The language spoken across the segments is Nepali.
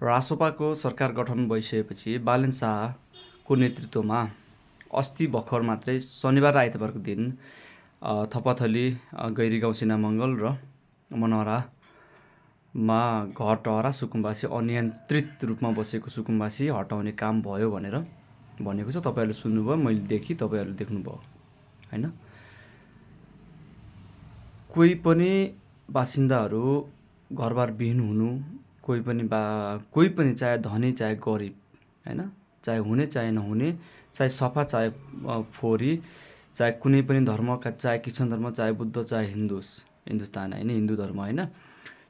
रासोपाको सरकार गठन भइसकेपछि बालेन शाहको नेतृत्वमा अस्ति भर्खर मात्रै शनिबार र आइतबारको दिन थपाथली गैरीगाउँ सिनामङ्गल र मनहरामा घर टहरा सुकुम्बासी अनियन्त्रित रूपमा बसेको सुकुम्बासी हटाउने काम भयो भनेर भनेको छ। तपाईँहरूले सुन्नुभयो, मैले देखी, तपाईँहरूले देख्नुभयो होइन। कोही पनि बासिन्दाहरू घरबार विहीन हुनु, कोही पनि चाहे धनी चाहे गरिब होइन, चाहे हुने चाहे नहुने, चाहे सफा चाहे फोहोरी, चाहे कुनै पनि धर्मका, चाहे क्रिस्चियन धर्म, चाहे बुद्ध, चाहे हिन्दुस्तान होइन, हिन्दू धर्म होइन,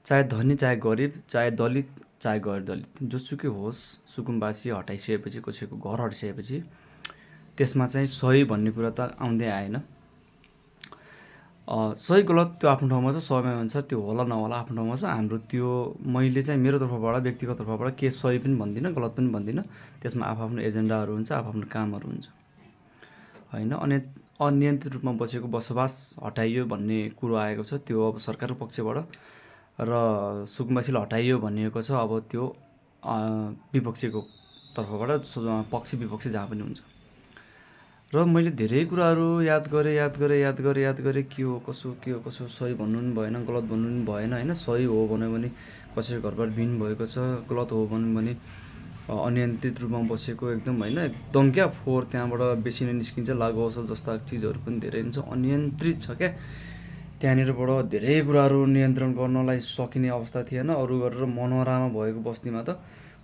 चाहे धनी चाहे गरिब, चाहे दलित चाहे गैर दलित, जोसुकै होस्, सुकुम्बासी हटाइसकेपछि, कसैको घर हटाइसकेपछि त्यसमा चाहिँ सही भन्ने कुरा त आउँदै आएन। सही गलत त्यो आफ्नो ठाउँमा छ, समयअनुसार त्यो होला नहोला आफ्नो ठाउँमा छ। हाम्रो त्यो मैले चाहिँ मेरो तर्फबाट, व्यक्तिगत तर्फबाट के सही पनि भन्दिनँ, गलत पनि भन्दिनँ। त्यसमा आफ्नो एजेन्डाहरू हुन्छ, आफ्नो कामहरू हुन्छ होइन। अनि अनियन्त्रित रूपमा बसेको बसोबास हटाइयो भन्ने कुरो आएको छ, त्यो अब सरकारको पक्षबाट, र सुकुम्बासीलाई हटाइयो भनिएको छ, अब त्यो विपक्षीको तर्फबाट, पक्ष विपक्षी जहाँ पनि हुन्छ। र मैले धेरै कुराहरू याद गरेँ के हो कसो सही भन्नु पनि भएन, गलत भन्नु पनि भएन होइन। सही हो भन्यो भने कसैको घरबाट विहीन भएको छ, गलत हो भन्यो भने अनियन्त्रित रूपमा बसेको एकदम होइन, एकदम क्या फोहोर त्यहाँबाट बेसी नै निस्किन्छ, लागु औषध जस्ता चिजहरू पनि धेरै हुन्छ, अनियन्त्रित छ क्या। त्यहाँनिरबाट धेरै कुराहरू नियन्त्रण गर्नलाई सकिने अवस्था थिएन। अरू गरेर मनोरामा भएको बस्तीमा त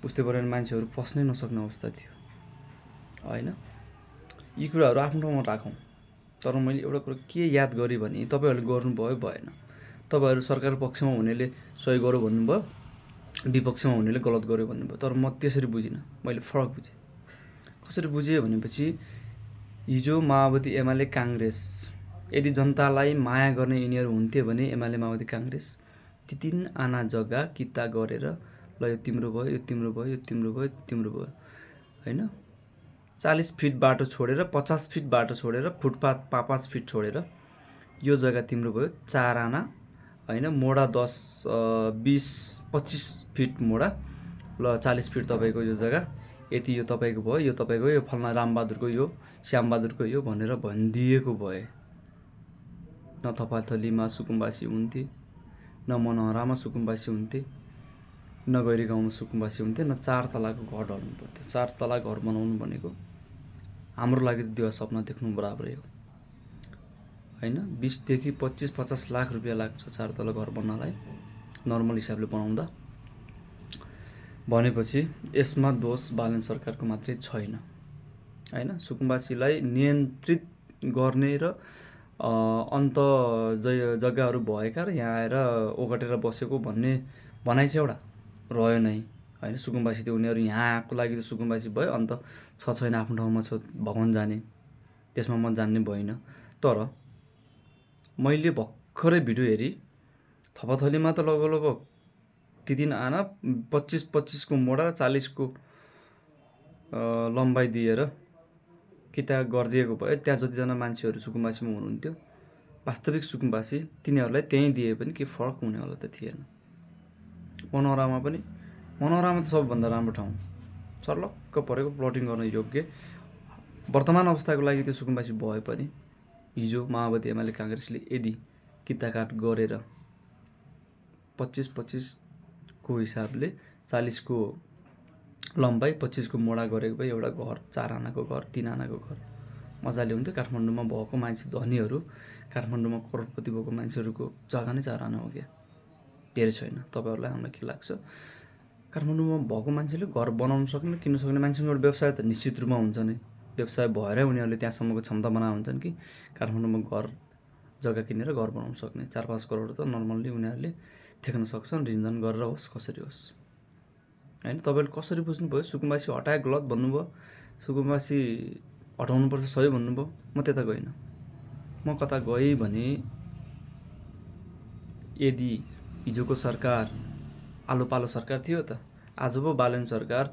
उस्तै गरेर मान्छेहरू पस्नै नसक्ने अवस्था थियो होइन। यी कुराहरू आफ्नो ठाउँमा राखौँ। तर मैले एउटा कुरो के याद गरेँ भने तपाईँहरूले गर्नुभयो भएन। तपाईँहरू सरकार पक्षमा हुनेले सही गर्यो भन्नुभयो, विपक्षमा हुनेले गलत गर्यो भन्नुभयो। तर म त्यसरी बुझिनँ, मैले फरक बुझेँ। कसरी बुझेँ भनेपछि हिजो माओवादी, एमाले, काङ्ग्रेस यदि जनतालाई माया गर्ने यिनीहरू हुन्थे भने एमाले, माओवादी, काङ्ग्रेस ती 3 आना जग्गा किता गरेर ल यो तिम्रो भयो, यो तिम्रो भयो, यो तिम्रो भयो, तिम्रो भयो होइन। 40 फिट बाटो छोडेर, 50 फिट बाटो छोडेर, फुटपाथ 5 फिट छोडेर यो जग्गा तिम्रो भयो 4 आना होइन। मोडा 10, 20, 25 फिट मोडा, ल 40 फिट तपाईँको यो जग्गा, यति यो तपाईँको भयो, यो तपाईँको, यो फल्ना रामबहादुरको, यो श्यामबहादुरको, यो भनेर भनिदिएको भए न थपाथलीमा सुकुम्बासी हुन्थे, न मनहरामा सुकुम्बासी हुन्थे, न गैरीगाउँमा सुकुम्बासी हुन्थे, न 4 तलाको घर ढल्नु पर्थ्यो। 4 तला घर बनाउनु भनेको हाम्रो लागि त त्यो सपना देख्नु बराबरै हो होइन। 20 देखि 25-50 लाख रुपियाँ लाग्छ 4 तला घर बन्नलाई, नर्मल हिसाबले बनाउँदा। भनेपछि यसमा दोष बालन सरकारको मात्रै छैन होइन। सुकुम्बासीलाई नियन्त्रित गर्ने र अन्त जग्गाहरू भएका र यहाँ आएर ओगटेर बसेको भन्ने भनाइ चाहिँ एउटा रह्यो नै होइन। सुकुम्बासी त उनीहरू यहाँको लागि त सुकुम्बासी भयो, अन्त छैन आफ्नो ठाउँमा छ, भगवान जाने, त्यसमा म जान्ने भइनँ। तर मैले भर्खरै भिडियो हेरेँ, थपाथलीमा त लगभग ती 3 आना 25 को मोडा र 40 को लम्बाइ दिएर किता गरिदिएको भयो। त्यहाँ जतिजना मान्छेहरू सुकुम्बासीमा हुनुहुन्थ्यो, वास्तविक सुकुम्बासी, तिनीहरूलाई त्यहीँ दिए पनि के फरक हुनेवाला त थिएन। मनोरामा त सबभन्दा राम्रो ठाउँ, सर्लक्क परेको, प्लटिङ गर्न योग्य। वर्तमान अवस्थाको लागि त्यो सुकुम्बासी भए पनि हिजो माओवादी, एमाले, काङ्ग्रेसले यदि किताकाट गरेर 25-25 को हिसाबले 40 को लम्बाइ, 25 को मोडा गरेको भए एउटा घर, 4 आनाको घर, 3 आनाको घर मजाले हुन्थ्यो। काठमाडौँमा भएको मान्छे धनीहरू, काठमाडौँमा करोडपति भएको मान्छेहरूको जग्गा नै 4 आना हो क्या, धेरै छैन। तपाईँहरूलाई हामीलाई के लाग्छ? काठमाडौँमा भएको मान्छेले घर बनाउन सक्ने, किन्न सक्ने मान्छेको एउटा व्यवसाय त निश्चित रूपमा हुन्छ नै। व्यवसाय भएरै उनीहरूले त्यहाँसम्मको क्षमता बनाएको हुन्छन् कि काठमाडौँमा घर जग्गा किनेर घर बनाउन सक्ने। 4-5 करोड त नर्मल्ली उनीहरूले थेक्न सक्छन्, ऋणदान गरेर होस्, कसरी होस् होइन। तपाईँले कसरी बुझ्नुभयो? सुकुम्बासी हटाए गलत भन्नुभयो, सुकुम्बासी हटाउनुपर्छ सही भन्नुभयो। म त्यता गइनँ। म कता गएँ भने यदि हिजोको सरकार आलो पालो सरकार थियो त, आज पो बालन सरकार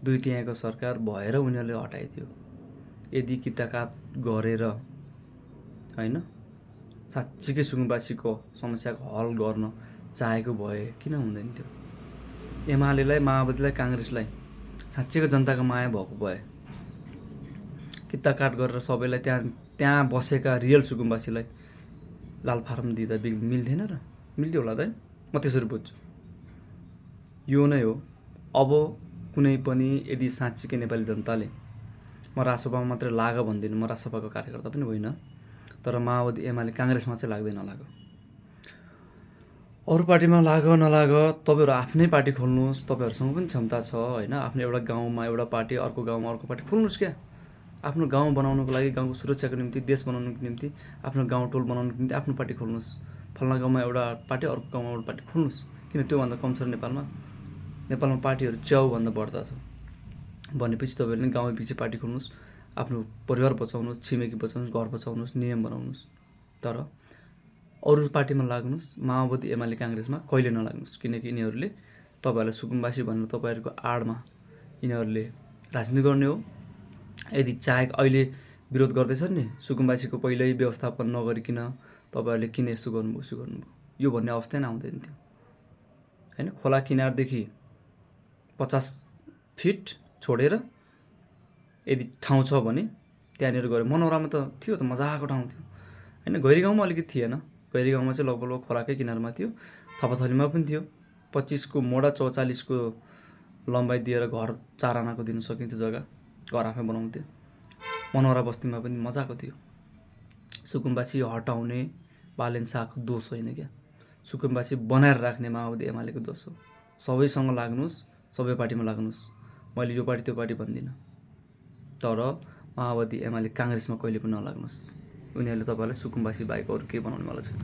2/3 सरकार भएर उनीहरूले हटाइदियो। यदि किताकाट गरेर होइन साँच्चीकै सुकुम्बासीको समस्याको हल गर्न चाहेको भए किन हुँदैन थियो? एमालेलाई, माओवादीलाई, काङ्ग्रेसलाई साँच्चैको जनताको माया भएको भए किताकाट गरेर सबैलाई त्यहाँ बसेका रियल सुकुम्बासीलाई लाल फारम दिँदा मिल्थेन र? मिल्थ्यो होला त है? म त्यसरी बुझ्छु। यो नै हो। अब कुनै पनि यदि साँच्चीकै नेपाली जनताले, म रासोपामा मात्रै लाग भन्दिनँ, म रासोपाको कार्यकर्ता पनि होइन, तर माओवादी, एमाले, काङ्ग्रेसमा चाहिँ लाग्दै नलाग। अरू पार्टीमा लाग नलाग, तपाईँहरू आफ्नै पार्टी खोल्नुहोस्, तपाईँहरूसँग पनि क्षमता छ होइन। आफ्नो एउटा गाउँमा एउटा पार्टी, अर्को गाउँमा अर्को पार्टी खोल्नुहोस् क्या। आफ्नो गाउँ बनाउनुको लागि, गाउँको सुरक्षाको निम्ति, देश बनाउनुको निम्ति, आफ्नो गाउँ टोल बनाउनुको निम्ति आफ्नो पार्टी खोल्नुहोस्। फल्ना गाउँमा एउटा पार्टी, अर्को गाउँमा एउटा पार्टी खोल्नुहोस्। किन त्योभन्दा कम छ र नेपालमा? नेपालमा पार्टीहरू च्याउभन्दा बढ्ता छ। भनेपछि तपाईँहरूले गाउँ पछि पार्टी खोल्नुहोस्, आफ्नो परिवार बचाउनुहोस्, छिमेकी बचाउनुहोस्, घर बचाउनुहोस्, नियम बनाउनुहोस्। तर अरू पार्टीमा लाग्नुहोस्, माओवादी, एमाले, काङ्ग्रेसमा कहिले नलाग्नुहोस्। किनकि यिनीहरूले तपाईँहरूलाई सुकुम्बासी भनेर तपाईँहरूको आडमा यिनीहरूले राजनीति गर्ने हो। यदि चाहे अहिले विरोध गर्दैछन् नि, सुकुम्बासीको पहिल्यै व्यवस्थापन नगरिकन तपाईँहरूले किन यसो गर्नुभयो, उसो गर्नुभयो, यो भन्ने अवस्था नै आउँदैन थियो होइन। खोला किनारदेखि 50 फिट छोडेर यदि ठाउँ छ भने त्यहाँनिर गयो। मनोरामा त थियो त, मजाको ठाउँ थियो होइन। गैरी गाउँमा अलिकति थिएन। गैरी गाउँमा चाहिँ लगभग खोलाकै किनारमा थियो। थपाथलीमा पनि थियो। 25 को मोडा, 44 को लम्बाइ दिएर घर 4 आनाको दिन सकिन्थ्यो जग्गा। घर आफै बनाउँथ्यो। मनोरा बस्तीमा पनि मजाको थियो। सुकुम्बासी हटाउने बालेन शाहको दोष होइन क्या, सुकुम्बासी बनाएर राख्ने माओवादी, एमालेको दोष हो। सबैसँग लाग्नुहोस्, सबै पार्टीमा लाग्नुहोस्। मैले यो पार्टी त्यो पार्टी भन्दिनँ, तर माओवादी, एमाले, काङ्ग्रेसमा कहिले पनि नलाग्नुहोस्। उनीहरूले तपाईँलाई सुकुम्बासी बाहेक अरू केही बनाउनेवाला छैन।